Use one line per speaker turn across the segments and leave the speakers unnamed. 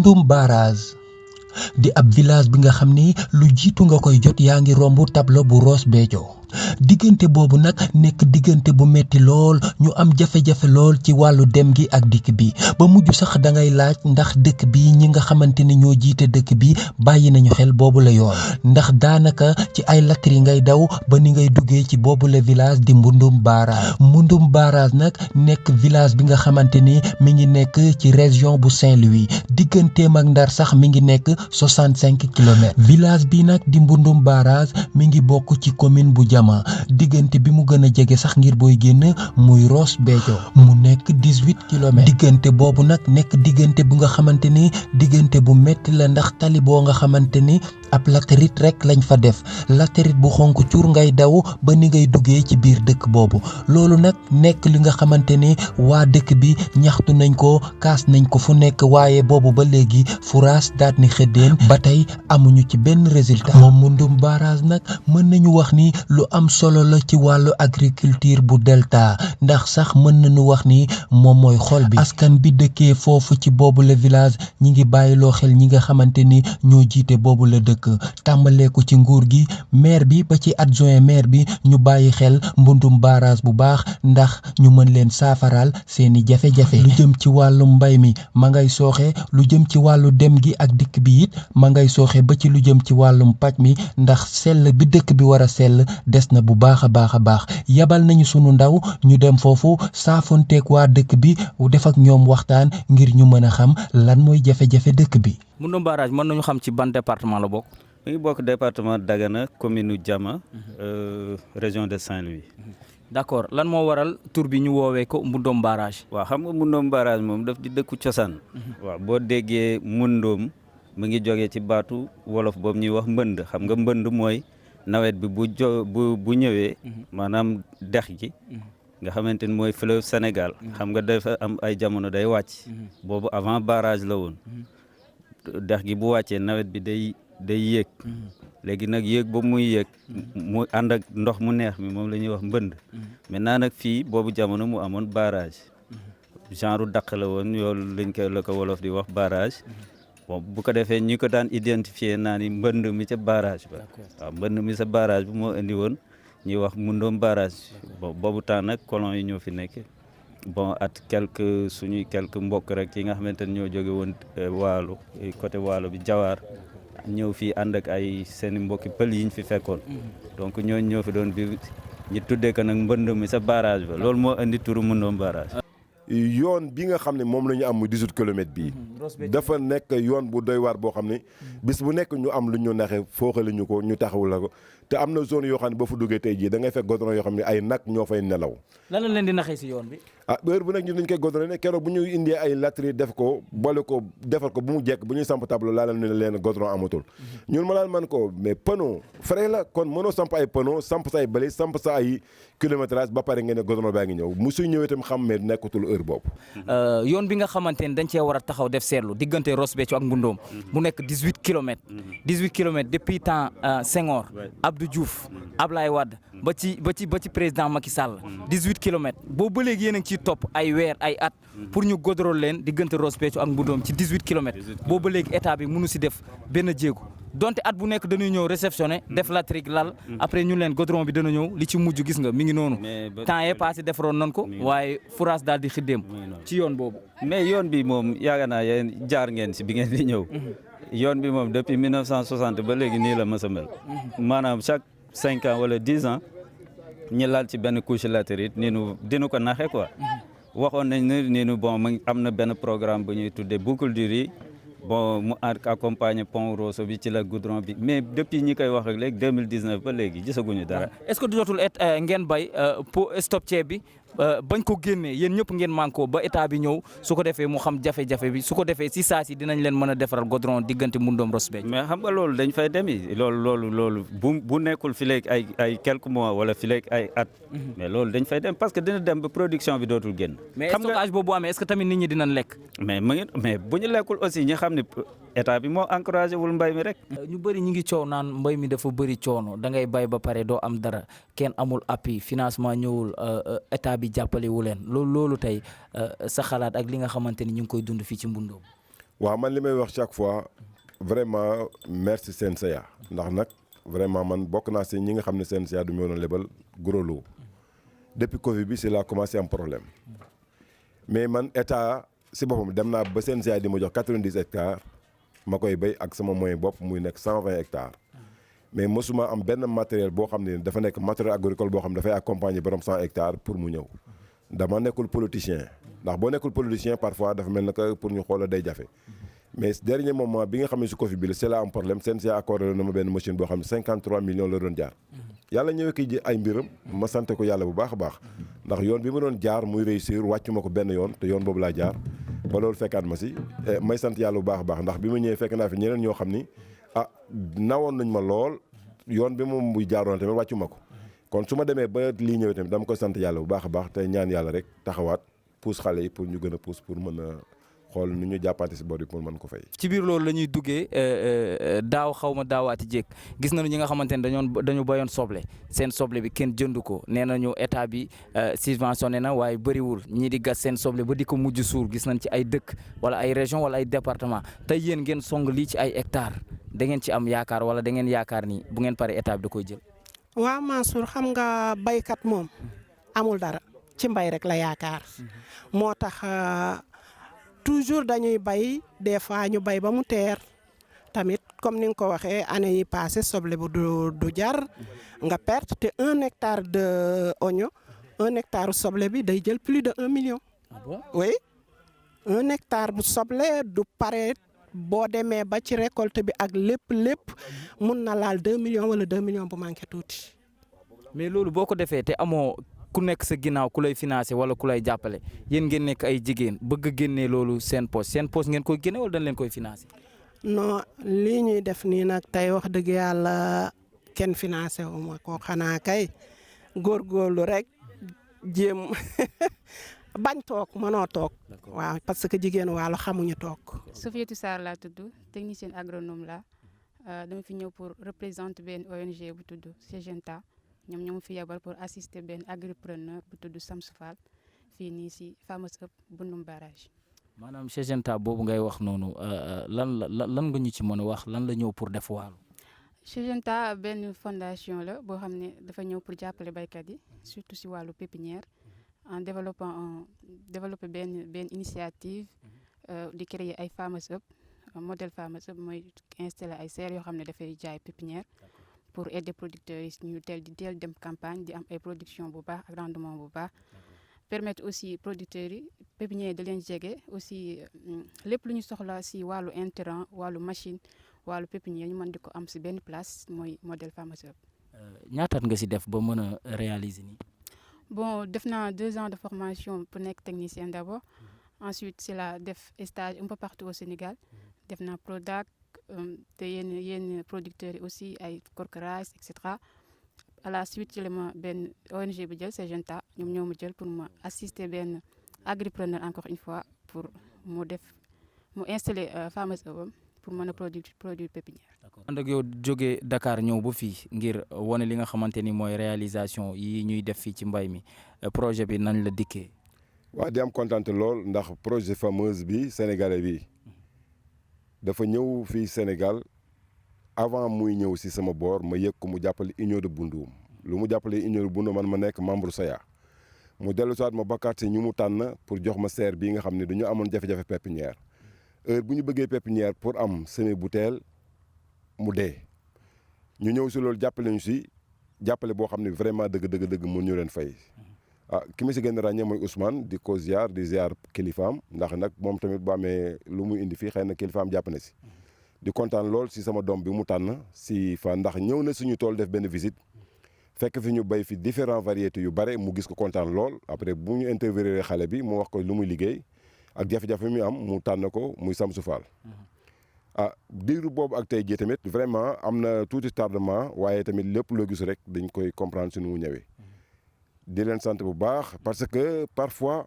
Mbundum Barrage di ab village bi nga xam ni lu jiitu nga koy jot yaa ngi romb tableau bu Ross Béthio diggante boobu nag nekk diggante bu metti lool ñu am jafe-jafe lool ci wàllu dem gi ak dikk bi ba mujj sax da ngay laaj ndax dëkk bi ñi nga xamante ni ñoo jiite dëkk bi bàyyi nañu xel boobu la yoon ndax daanaka ci ay latri ngay daw ba ni ngay duggee ci boobu la village di Mbundum Barrage nag nekk village bi nga xamante ni mi ngi nekk ci région bu Saint-Louis digganteem ak Ndar sax mi ngi nekk 65 kilomètres village bi nag di Mbundum Barrage mi ngi bokk ci commune bu Jama diggante bi mu gën a jege sax ngir booy génn muy Ross Béthio mu nekk 18 kilomètres diggante boobu nag nekk diggante bu nga xamante ni diggante bu metti la ndax tali boo nga xamante ni ab latérite rek lañ fa def latérite bu xonk cuur ngay daw ba ni ngay duggee ci biir dëkk boobu loolu nag nekk li nga xamante ni waa dëkk bi ñaxtu nañ ko kaas nañ ko fu nekk waaye boobu ba léegi furaas daat ni xëddeen ba tey amuñu ci benn résultat moom Mbundum Barrage nag mën nañu wax ni lu am solo la ci wàllu agriculture bu delta ndax sax mën nañu wax ni moom mooy xol bi askan bi dëkkee foofu ci boobu la village ñi ngi bàyyiloo xel ñi nga xamante ni ñoo jiite boobu la dëkk tàmbalee ko ci nguur gi maire bi ba ci adjoint maire bi ñu bàyyi xel Mbundum Barrage bu baax ndax ñu mën leen saafaraal seeni jafe-jafe lu jëm ci wàllu mbay mi ma ngay sooxe lu jëm ci wàllu dem gi ak dikk bi it ma ngay sooxe ba ci lu jëm ci wàllum paj mi ndax sell bi dëkk bi war a sell des na bu baax a baax yabal nañu sunu ndaw ñu dem foofu saafonteeg waa dëkk bi def ak ñoom waxtaan ngir ñu mën a xam lan mooy jafe-jafe dëkk bi.
Mbundum Barrage mën nañu xam ci ban département la bokk.
mi ngi bokk département Dagana commune Diama région de Saint-Louis.
d'accord lan moo waral tur bi ñu woowee ko Mbundum Barrage.
waaw xam nga Mbundum Barrage moom daf di dëkku cosaan. waaw boo déggee Mbundum mu ngi jógee ci baatu wolof boobu ñuy wax mbënd xam nga mbënd mooy nawet bi bu ñëwee maanaam dex gi nga xamante ni mooy fleuve Sénégal xam nga dafa am ay jamono day wàcc boobu avant barrage la woon dex gi bu wàccee nawet bi day yéeg léegi nag yéeg boobu muy yéeg mu ànd ak ndox mu neex mi moom la ñuy wax mbënd maintenant nag fii boobu jamono mu amoon barrage genre daq la woon yoolu lañ ko la ko wolof di wax barrage bon bu ko defee ñi ko daan identifier naa ni mbënd mi ca barrage ba waaw mbënd mi sa barrage bi moo indi woon ñuy wax Mbundum Barrage bon boobu temps nag colon yi ñoo fi nekk bon at suñuy quelques mbokk rek yi nga xamante ne ñoo jóge woon waalo côté waalo bi jawaar ñëw fii ànd ak ay seeni mbokki pël yiñ fi fekkoon donc ñooñu ñoo fi doon bi ñu tuddee ko nag mbënd mi sa barrage ba loolu moo indi turu Mbundum Barrage.
yoon bi nga xam ne moom la ñu am muy 18 kilomètres bii dafa nekk yoon bu doy waar boo xam ne bis bu nekk ñu am lu ñu naxe fooxale ñu ko ñu taxawu la ko te am na zone yoo xam ne boo fa duggee tey jii da ngay fekk goudron yoo xam ne ay nag ñoo fay nelaw.
lan la leen di naxee si yoon bi.
heure bu nekk ñu dañ koy goudronné keroog bu ñu indee ay latri def ko boole ko defal ko bu mu jekk bu ñuy samp tableau laa leen ne leen goudron amatul ñun ma laan man ko mais panneau frais la kon mënoo samp ay panneau samp sa ay bale samp sa ay kilométrage ba pare ngeen ne goudron baa ngi ñëw mu suy ñëwee itam xam ne nekkatul heure boobu.
yoon bi nga xamante ne dañ cee war a taxaw def seetlu diggante Ross Béthio ak Mbundum mu nekk 18 kilomètres 18 kilomètres depuis temps Senghor Abdou Diouf Ablaye Wade ba ci président Macky Sall 18 kilomètres boobu ba léegi yéen a ngi ciy topp ay weer ay at pour ñu godrol leen diggante Ross Béthio ak Mbundum ci 18 kilomètres boobu ba léegi état bi mënu si def benn jéego donte at bu nekk dañuy ñëw réceptionné def latrik lal après ñun leen goudron bi dana ñëw li ci mujj gis nga mi ngi noonu temps yee passé defaroon nañ ko waaye fourage daal di xiddeem ci yoon boobu.
mais yoon bi moom yaakaar naa yéen jaar ngeen si bi ngeen di ñëw yoon bi moom depuis 1960 ba léegi nii la mës a mel maanaam chaque 5 ans wala 10 ans ñu laal ci benn couche latérite nii nu dinu ko naxe quoi waxoon nañ ne nii nu bon am na benn programme bu ñuy tuddee boucle du riz bon mu accompagner pont Rosso bi ci la goudron bi mais depuis ñi koy wax rek léegi 2019 ba léegi gisaguñu dara.
est-ce que du jotul ngeen bay pour stop ceeb bi bañ ko génnee yéen ñëpp ngeen manko ba état bi ñëw su ko defee mu xam jafe-jafe bi su ko defee si saa si dinañ leen mën a defaral goudron diggante Mbundum Ross Béthio.
mais xam nga loolu dañ fay dem loolu bu nekkul fi léegi ay quelques mois wala fi léegi ay at. mais loolu dañ fay dem parce que dina dem ba production bi dootul génn.
mais stockage boobu amee est-ce que tamit nit ñi dinañ lekk.
mais bu ñu lekkul aussi ñi xam ne état bi moo encouragé wul mbay mi rek.
ñu bëri ñu ngi coow naan mbay mi dafa bëri coono da ngay bay ba pare doo am dara kenn amul appui financement ñëwul état bi jàppale wu leen loolu tey sa xalaat ak li nga xamante ni ñu ngi koy dund fii ci Mbundum.
waaw man li may wax chaque fois vraiment merci CNCA ndax nag vraiment man bokk naa si ñi nga xam ne CNCA du ñu waroon lebal gros lot depuis Covid bi c'est là commencé am problème mais man état si boppam dem naa ba CNCA di ma jox 90 hectares ma koy béy ak sama moyen bopp muy nekk 120 hectares mais mosuma am benn matériel boo xam ne dafa nekk matériel agricole boo xam ne dafay accompagner borom 100 hectares pour mu ñëw dama nekkul politicien ndax boo nekkul politicien parfois dafa mel na que pour ñu xoolal day jafe mais dernier moment bi nga xam ne si Covid bi la c'est là am problème CNCA accordé na ma benn machine boo xam ne 53 millions la doon jaar yàlla ñëwee ki ji ay mbiram ma sant ko yàlla bu baax a baax ndax yoon bi ma doon jaar muy réussir wàccu ma ko benn yoon te yoon boobu laa jaar ba loolu fekkaat ma si may sant yàlla bu baax a baax ndax bi ma ñëwee fekk naa fi ñeneen ñoo xam ni nawoon nañ ma lool yoon bi moom buy jaaroon tamit wàccu ma ko kon su ma demee ba lii ñëwee tamit dama koy sant yàlla bu baax a baax te ñaan yàlla rek taxawaat pousse xale yi pour ñu gën a pousse pour mën a xool nu ñu jàppante si bor bi pour mën ko fay.
ci biir loolu la ñuy duggee daaw xaw ma daawaati jéeg gis nañu ñi nga xamante ne dañu bayoon soble seen soble bi kenn jëndu ko nee nañu état bi subventionné na waaye bëriwul ñii di gas seen soble ba di ko mujj suur gis nañ ci ay dëkk wala ay région wala ay département tey yéen ngeen song lii ci ay hectares da ngeen ci am yaakaar wala da ngeen yaakaar ni bu ngeen pare état bi da koy jël.
waaw Mansour xam nga baykat moom amul dara ci mbay rek la yaakaar moo tax toujours dañuy bay des fois ñu bay ba mu teer tamit comme ni nga ko waxee année yi passé soble bu du jar nga perte te 1 hectare de oignon 1 hectare soble bi day jël plus de 1 million.
Ah bon?
Oui 1 hectare bu soble du pare boo demee ba ci récolte bi ak lépp mun na laal 2 millions wala 2 millions bu manqué tuuti.
mais loolu boo ko defee te amoo ku nekk sa ginnaaw ku lay financé wala ku lay jàppale yéen ngeen nekk ay jigéen bëgg a génnee loolu seen poche ngeen koy génne wala dañ leen koy financé.
non lii ñuy def nii nag tey wax dëgg yàlla kenn financé wu ma ko xanaa kay góorgóorlu rek jéem bañ toog mënoo toog. waaw parce que jigéen waalo xamuñu toog.
Sofietou Sarr laa tudd technicienne agronome la dama fi ñëw pour représenter benn ONG bu tudd Syngenta ñoom fi yebal pour assister benn agripreneur bu tudd Samsou Fall fii nii si Famous Up Bundum Barrage.
maanaam Syngenta boobu ngay wax noonu lan nga ñu ci mën a wax lan la ñëw pour def waalo.
Syngenta benn fondation la boo xam ne dafa ñëw pour jàppale baykat yi surtout si wàllu pépinière en développer benn initiative di créer ay Famous Up modèle Famous Up mooy installer ay serres yoo xam ne dafay jaay pépinière pour aider producteurs yi ñu teel dem campagne di am ay production bu baax ak rendement bu baax. permettre aussi producteurs yi pépinière da leen jege aussi lépp lu ñu soxla si wàllu intrant wàllu machine wàllu pépinière ñu mën di ko am si benn place mooy modèle Famous Up.
ñaataat nga si def ba mën a réaliser nii.
bon def naa 2 ans de formation pour nekk technicien d'abord ensuite c'est la def stage un peu partout au Sénégal def naa Prodac te yenn producteurs yi aussi ay Corcoras et cetera. à la suite ci la ma benn ONG bi jël Syngenta ñoom ñoo ma jël pour ma assister benn agripreneur encore une fois pour mu installer Famous Up pour mën a produire pépinière.
ànd ak yow jógee Dakar ñëw ba fii ngir wane li nga xamante ni mooy réalisation yi ñuy def fii ci mbay mi projet bi nañ la dikkee.
waaw di am kontaan lool ndax projet Famous bi sénégalais bi dafa ñëw fii Sénégal. avant muy ñëw si sama boor ma yëg ko mu jàppale union de Bundum lu mu jàppale union de Bundum man ma nekk membre SAYA mu dellu soit ma bakkaat si ñu mu tànn pour jox ma serre bii nga xam ne dañu amoon jafe-jafe pépinière heure bu ñu bëggee pépinière pour am semis bu teel mu dee ñu ñëw si loolu jàppale ñu si jàppale boo xam ne vraiment dëgg mën ñu leen fay ki ma si gën a ràññee mooy Ousmane di ko ziar di ziar kilifaam ndax nag moom tamit bu amee lu muy indi fii xëy na kilifaam jàpp na si. di kontaan lool si sama doom bi mu tànn si fa ndax ñëw na suñu tool def benn visite fekk fi ñu béy fi différentes variétés yu bare mu gis ko kontaan lool après bu ñu intervenir xale bi mu wax ko lu muy liggéey ak jafe-jafe mi am mu tànn ko muy Samsou Fall. diiru boobu ak tey jii tamit vraiment am na tuuti tardement waaye tamit lépp loo gis rek dañ koy comprendre suñu mu ñëwee. di leen sant bu baax parce que parfois.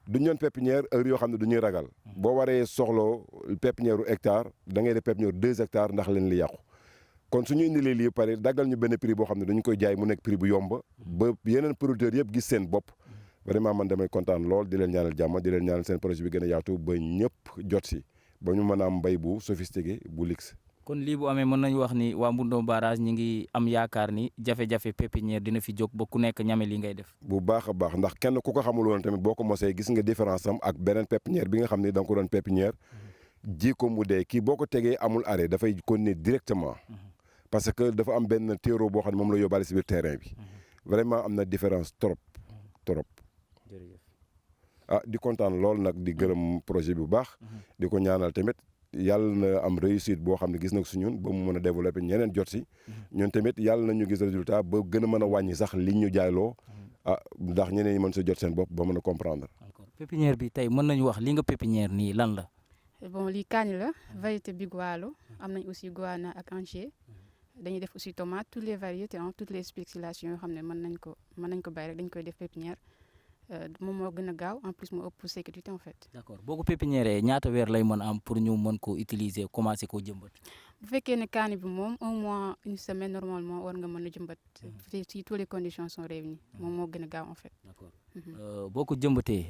du ñoon pépinière heure yoo xam ne du ñuy ragal boo waree soxloo pépinière hectare da ngay def pépinière 2 hectares ndax leen li yàqu kon suñu indilee lii pare daggal ñu benn prix boo xam ne dañu koy jaay mu nekk prix bu yomb ba yeneen producteurs yëpp gis seen bopp vraiment man damay kontaan lool di leen ñaanal jàmm di leen ñaanal seen projet bi gën a yaatu ba ñëpp jot si ba ñu mën a am mbay bu sophistiqué bu luxe.
kon lii bu amee mën nañu wax ni waa Mbundum barrage ñi ngi am yaakaar ni jafe-jafe pépinière dina fi jóg ba ku nekk ñame li ngay def.
bu baax a baax ndax kenn ku ko xamul woon tamit boo ko mosee gis nga différence am ak beneen pépinière bi nga xam ne da nga ko doon pépinière ji ko mu dee kii boo ko tegee amul arrêt dafay continuer directement parce que dafa am benn terreau boo xam ne moom la yóbbaale si biir terrain bi vraiment am na différence trop. Di kontaan lool nag di gërëm projet bi bu baax. di ko ñaanal tamit yàlla na am réussite boo xam ne gis na ko si ñun ba mu mën a développer ñeneen jot si. ñun tamit yàlla na ñu gis résultat ba gën a mën a wàññi sax li ñu jaayloo. ndax ñeneen ñi mën sa jot seen bopp ba mën a comprendre.
pépinière bi tey mën nañu wax li nga pépinière nii lan la.
bon lii kaani la variété Bigualo am nañ aussi Goana ak Anché dañuy def aussi tomate toutes les variétés toutes les spéculations yoo xam ne mën nañ ko bay rek dañ koy def pépinière. moom moo gën a gaaw en plus moo ëpp sécurité en fait. d'accord
boo ko pépinière ñaata weer lay mën a am pour ñu mën koo utiliser commencer koo jëmbat.
bu fekkee ne kaani bi moom un mois une semaine normalement war nga mën a jëmbat. si toutes les conditions sont réunies moom moo gën a gaaw en fait.
d'accord boo ko jëmbatee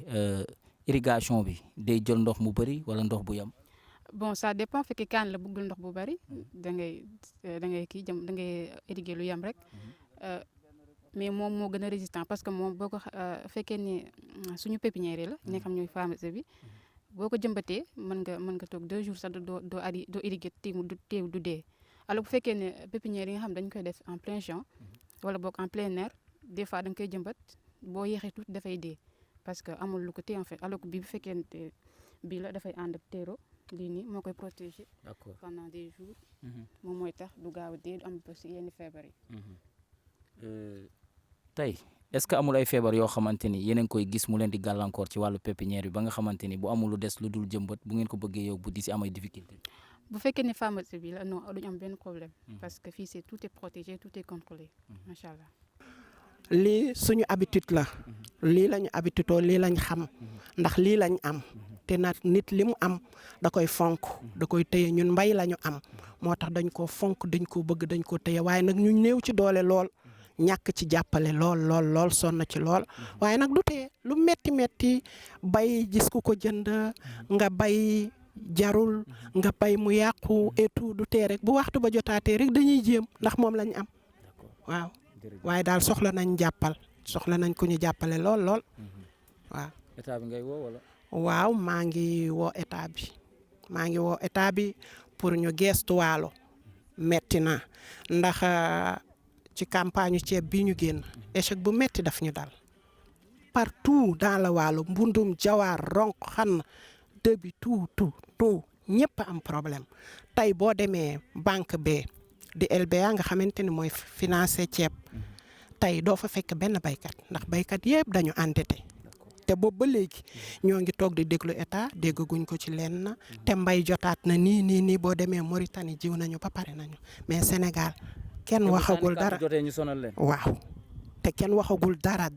irrigation bi day jël ndox mu bëri wala ndox bu yam.
bon ça dépend fekkee kaani la bëggul ndox bu bëri da ngay irriguer lu yam rek. mais moom moo gën a résistant parce que moom boo ko fekkee ni suñu pépinière la ñi nga xam ñooy pharmacie bi boo ko jëmbatee mën nga toog 2 jours sax doo irriguer teew du dee alors bu fekkee ne pépinière yi nga xam dañ koy def en plein champ wala boog en plein air des fois da nga koy jëmbat boo yéexee tuuti dafay dee parce que amul lu ko téye en fait alors que bii bu fekkee ne bii la dafay ànd ak terreau lii nii moo koy protéger. D'accord. Pendant des jours. moom mooy tax du gaaw a dee du am aussi yenn feebar yi.
tey est-ce que amul ay feebar yoo xamante ni yéen a ngi koy gis mu leen di gàllankoor ci wàllu pépinière bi ba nga xamante ni bu amul lu des lu dul jëmbat bu ngeen ko bëggee yóbbu di si am ay difficulté.
bu fekkee ne pharmacie bi la non duñu am benn problème. parce que fii c'est tout est protégé tout est contrôlé. macha allah.
lii suñu habitude la. lii lañu habitude lii lañ xam. ndax lii lañ am. te nag nit li mu am da koy fonk. da koy téye ñun mbay lañu am. moo tax dañ koo fonk dañ koo bëgg dañ koo téye waaye nag ñu néew ci doole lool. ñàkk ci jàppale lool sonn ci lool waaye nag du tee lu metti bay gis ku ko jënd nga bay jarul nga bay mu yàqu et tout du tee rek bu waxtu ba jotaatee rek dañuy jéem ndax moom lañ am waaw waaye daal soxla nañ ku ñu jàppale lool waaw.
état bi ngay woo wala.
waaw maa ngi woo état bi pour ñu gestu Waalo metti na ndax. ci campagne ceeb bi ñu génn échec bu metti daf ñu dal partout dans le Waalo Mbundum Jawaar Ronk Xann Dëbi tout ñëpp am problème tey boo demee banque B di LBA nga xamante ni mooy financer ceeb tey doo fa fekk benn baykat ndax baykat yëpp dañu endetté te boobu ba léegi ñoo ngi toog di déglu état déggaguñ ko ci lenn te mbay jotaat na nii boo demee Mauritanie jiw nañu ba pare nañu mais Sénégal kenn waxagul dara waaw te kenn waxagul dara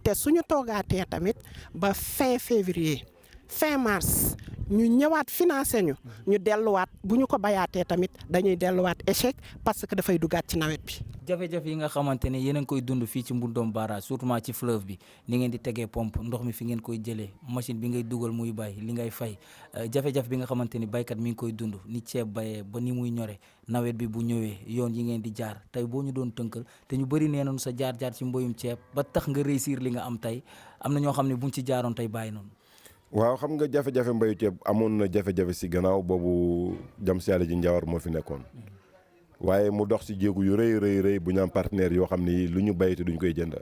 te suñu toogaatee tamit ba fin février fin mars ñu ñëwaat financé ñu delluwaat bu ñu ko bayaatee tamit dañuy delluwaat échec parce que dafay dugaat ci nawet bi.
jafe-jafe yi nga xamante ne yéen a ngi koy dund fii ci Mbundum barrage surtout ci fleuve bi ni ngeen di tegee pompe ndox mi fi ngeen koy jëlee machine bi ngay dugal muy bay li ngay fay jafe-jafe bi nga xamante ni baykat mi ngi koy dund ni ceeb bayee ba ni muy ñore nawet bi bu ñëwee yoon yi ngeen di jaar tey boo ñu doon tënkal te ñu bëri nee nañu sa jaar-jaar ci mboyum ceeb ba tax nga réussir li nga am tey am na ñoo xam ne buñ ci jaaroon tey bàyyi noonu.
waaw xam nga jafe-jafe mbayu ceeb amoon na jafe-jafe si gannaaw boobu jam si yàlla ji Njawar moo fi nekkoon waaye mu dox si jéegu yu rëy bu ñu am partenaire yoo xam ni lu ñu bay te duñ koy jënd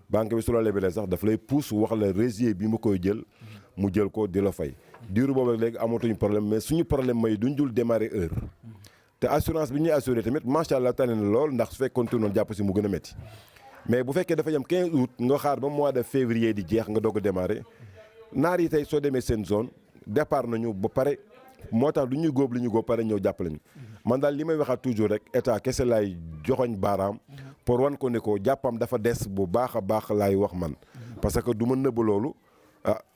banque bi su la lebalee sax daf lay pousse wax la résier bi mu koy jël mu jël ko di la fay diiru boobu léegi amatuñu problème mais suñu problème mooy duñ dul démarrer heure te assurance bi ñuy assuré tamit macha allah tane na lool ndax su fekkoon noonu jàpp si mu gën a métti mais bu fekkee dafa yem 15 août nga xaar ba mois de février di jeex nga doog a démarrer naar yi tey soo demee seen zone départ nañu ba pare moo tax lu ñuy góob li ñu góob pare ñëw jàppale ñu man daal li may waxaat toujours rek état kese laay joxoñ baaraam pour wan ko ne ko jàppam dafa des bu baax a baax laay wax man parce que du ma nëbb loolu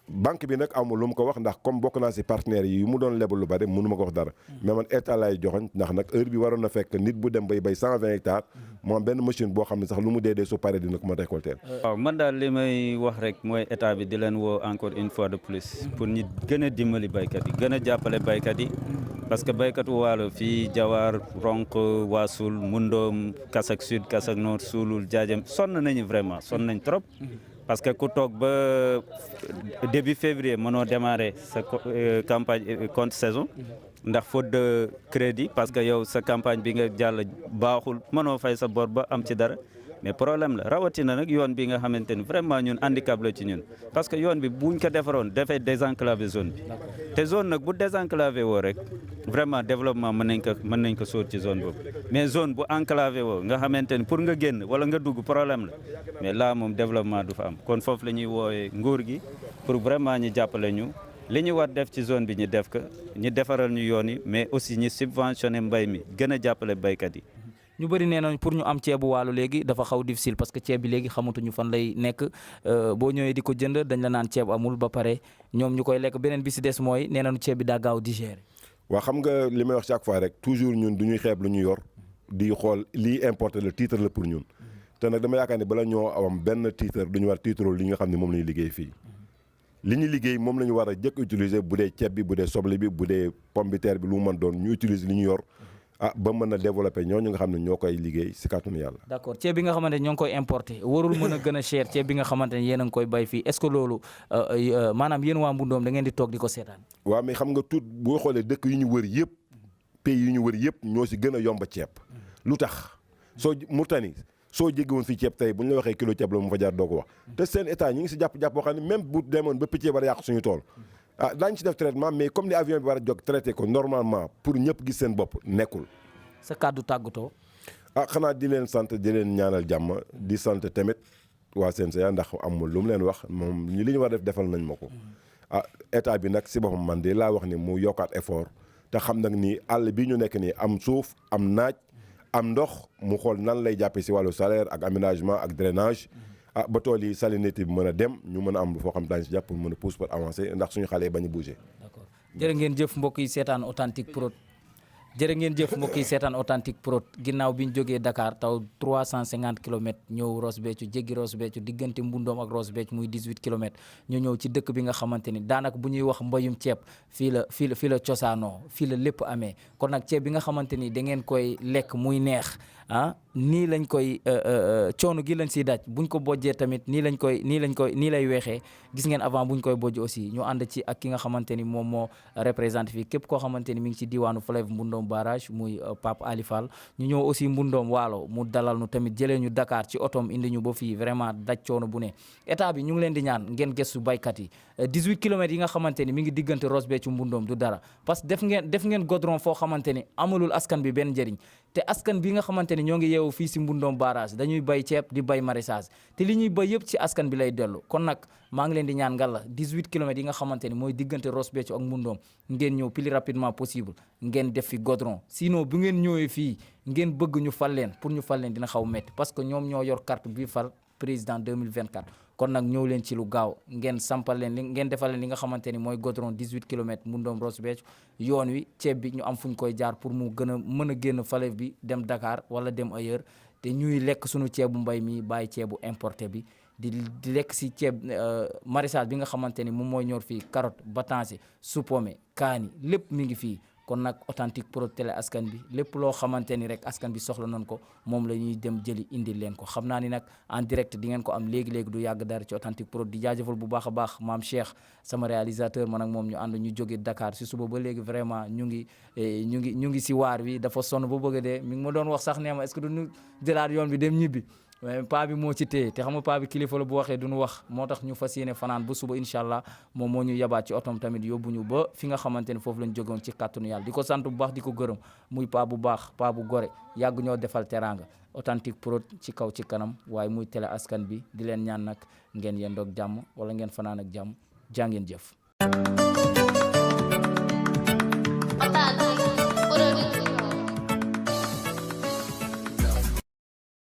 banque bi nag amul lu mu ko wax ndax comme bokk naa si partenaires yi mu doon lebal lu bari mënu ma ko wax dara mais man état laay joxoñ ndax nag heure bi waroon na fekk nit bu dem bay 120 hectares mu am benn machine boo xam ne sax lu mu dee su paree dina ko mën récolter.
waaw man daal li may wax rek mooy état bi di leen woo encore une fois de plus pour ñu gën a dimbali baykat yi gën a jàppale baykat yi parce que baykatu waalo fii Jawar Ronk Waasul Mundoom Kasak Sud Kasak Nord Suulul Jaajem sonn nañu vraiment sonn nañ trop parce que ku toog ba début février mënoo démarrer sa campagne contre saison ndax faute de crédit parce que yow sa campagne bi nga jàll baaxul mënoo fay sa bor ba am ci dara mais problème la rawatina nag yoon bi nga xamante ni vraiment ñun handicap la ci ñun parce que yoon bi buñ ko defaroon dafay désenclaver zone bi te zone nag bu désenclavé woo rek vraiment développement mën nañ ko sóor ci zone boobu mais zone bu enclavé woo nga xamante ni pour nga génn wala nga dugg problème la mais là moom développement du fa am kon foofu la ñuy woowee nguur gi pour vraiment ñu jàppale ñu li ñu war def ci zone bi ñu def ko ñu defaral ñu yoon yi mais aussi ñu subventionné mbay mi gën a jàppale baykat yi.
ñu bëri nee nañ pour ñu am ceebu waalo léegi dafa xaw difficile parce que ceeb bi léegi xamatuñu fan lay nekk boo ñëwee di ko jënd dañ la naan ceeb amul ba pare ñoom ñu koy lekk beneen bi si des mooy nee nañu ceeb bi daa gaaw digérer.
waaw xam nga li may wax chaque fois rek toujours ñun du ñuy xeeb lu ñu yor di xool lii importé le titre la pour ñun te nag dama yaakaar ne bala ñoo am benn titre du ñu war titre li nga xam ne moom la ñuy liggéey fii. li ñu liggéey moom la ñu war a jëkk utiliser bu dee ceeb bi bu dee soble bi bu dee pomme de terre bi lu mu mën doon ñu utiliser li ñu yor ba mën a développer ñooñu nga xam ne ñoo koy liggéey si kàttanu yàlla.
d'accord ceeb bi nga xamante ne ñoo ngi koy importer warul mën a gën a cher ceeb bi nga xamante ne yéen a ngi koy bay fii est-ce que loolu maanaam yéen waa Mbundoom da ngeen di toog di ko seetaan.
waaw mais xam nga tout boo xoolee dëkk yu ñu wër yëpp pays yu ñu wër yëpp ñoo si gën a yomb ceeb lu tax Mauritanie soo jéggi woon fii ceeb tey bu ñu la waxee kilo ceeb la mu fa jaar doo ko wax te seen état ñi ngi si jàpp boo xam ne même bu demoon ba picc war a yàq suñu tool daañu si def traitement mais comme ni avion bi war a jóg traité ko normalement pour ñëpp gis seen bopp nekkul.
sa kàddu tàggatoo.
xanaa di leen sant di leen ñaanal jàmm di sant tamit waa CNCA ndax amul lu mu leen wax moom li ñu war def defal nañ ma ko état bi nag si boppam man de laa wax ni mu yokkaat effort te xam nag ni àll bi ñu nekk nii am suuf am naaj. am ndox mu xool nan lay jàppee si wàllu salaire ak aménagement ak drainage ba tool yi salinité bi mën a dem ñu mën a am foo xam daañu si jàpp pour mën a pousse pour avancer ndax suñu xale yi bañ a bouger.
d'accord jërë ngeen jëf mbokk yi seetaan Authentique Prod ginnaaw bi ñu jógee Dakar taw 350 kilomètres ñëw Ross Béthio jéggi Ross Béthio diggante Mbundoom ak Ross Béthio muy 18 kilomètres ñu ñëw ci dëkk bi nga xamante ni daanaka bu ñuy wax mbayum ceeb fii la cosaanoo fii la lépp amee kon nag ceeb bi nga xamante ni da ngeen koy lekk muy neex nii lañ koy coono gi lañ siy daj buñ ko bojjee tamit nii lay weexee gis ngeen avant buñ koy bojj aussi ñu ànd ci ak ki nga xamante ni moom moo représenté fii képp koo xamante ni mi ngi ci diwaanu Fleuve Mbundoom barrage muy Pape Ali Fall ñu ñëw aussi Mbundoom waalo mu dalal nu tamit jëlee ñu Dakar ci otoom indi ñu ba fii vraiment daj coono bu ne état bi ñu ngi leen di ñaan ngeen gëstu baykat yi 18 kilomètres yi nga xamante ni mi ngi diggante Ross Béthio Mbundoom du dara parce que def ngeen godron foo xamante ni amalul askan bi benn njëriñ te askan bi nga xamante ni ñoo ngi yeewu fii si Mbundoom barrage dañuy bay ceeb di bay maraîchage te li ñuy bay yëpp ci askan bi lay dellu kon nag maa ngi leen di ñaan ngalla 18 kilomètres yi nga xamante ni mooy diggante Ross Béthio ak Mbundoom ngeen ñëw plus rapidement possible ngeen def fi godron sinon bu ngeen ñëwee fii ngeen bëgg ñu fal leen pour ñu fal leen dina xaw metti parce que ñoom ñoo yor carte bi fal président 2024 kon nag ñëw leen ci lu gaaw ngeen sampal leen ngeen defal leen li nga xamante ni mooy godron 18 kilomètres Mbundoom Ross Béthio yoon wi ceeb bi ñu am fu ñu koy jaar pour mu gën a mën a génn Fleuve bi dem Dakar wala dem ailleurs te ñuy lekk suñu ceebu mbay mi bàyyi ceebu importé bi di lekk si ceeb maraîchage bi nga xamante ni moom mooy ñor fii carotte batanse supome kaani lépp mi ngi fii kon nag Authentique Prod télé askan bi lépp loo xamante ni rek askan bi soxla nañ ko moom la ñuy dem jëli indi leen ko xam naa ni nag en direct di ngeen ko am léegi-léegi du yàgg dara ci Authentique Prod di jaajëfal bu baax a baax maam Cheikh sama réalisateur man ak moom ñu ànd ñu jóge Dakar si suba ba léegi vraiment ñu ngi si waar wi dafa sonn ba bëgg a dee mi ngi ma doon wax sax nee ma est-ce que duñu jëlaat yoon bi dem ñibbi mais paa bi moo ci téye te xam nga paa bi kilifa la bu waxee duñu wax moo tax ñu fas yéene fanaan ba suba incha allah moom moo ñu yabaat ci otom tamit yóbbu ñu ba fi nga xamante ne foofu lañ jógoon ci kàttanu yàlla di ko sant bu baax di ko gërëm muy paa bu baax paa bu gore yàgg ñoo defal teraanga Authentique Prod ci kaw ci kanam waaye muy télé askan bi di leen ñaan nag ngeen yendoog jàmm wala ngeen fanaan ak jàmm jaa ngeen jëf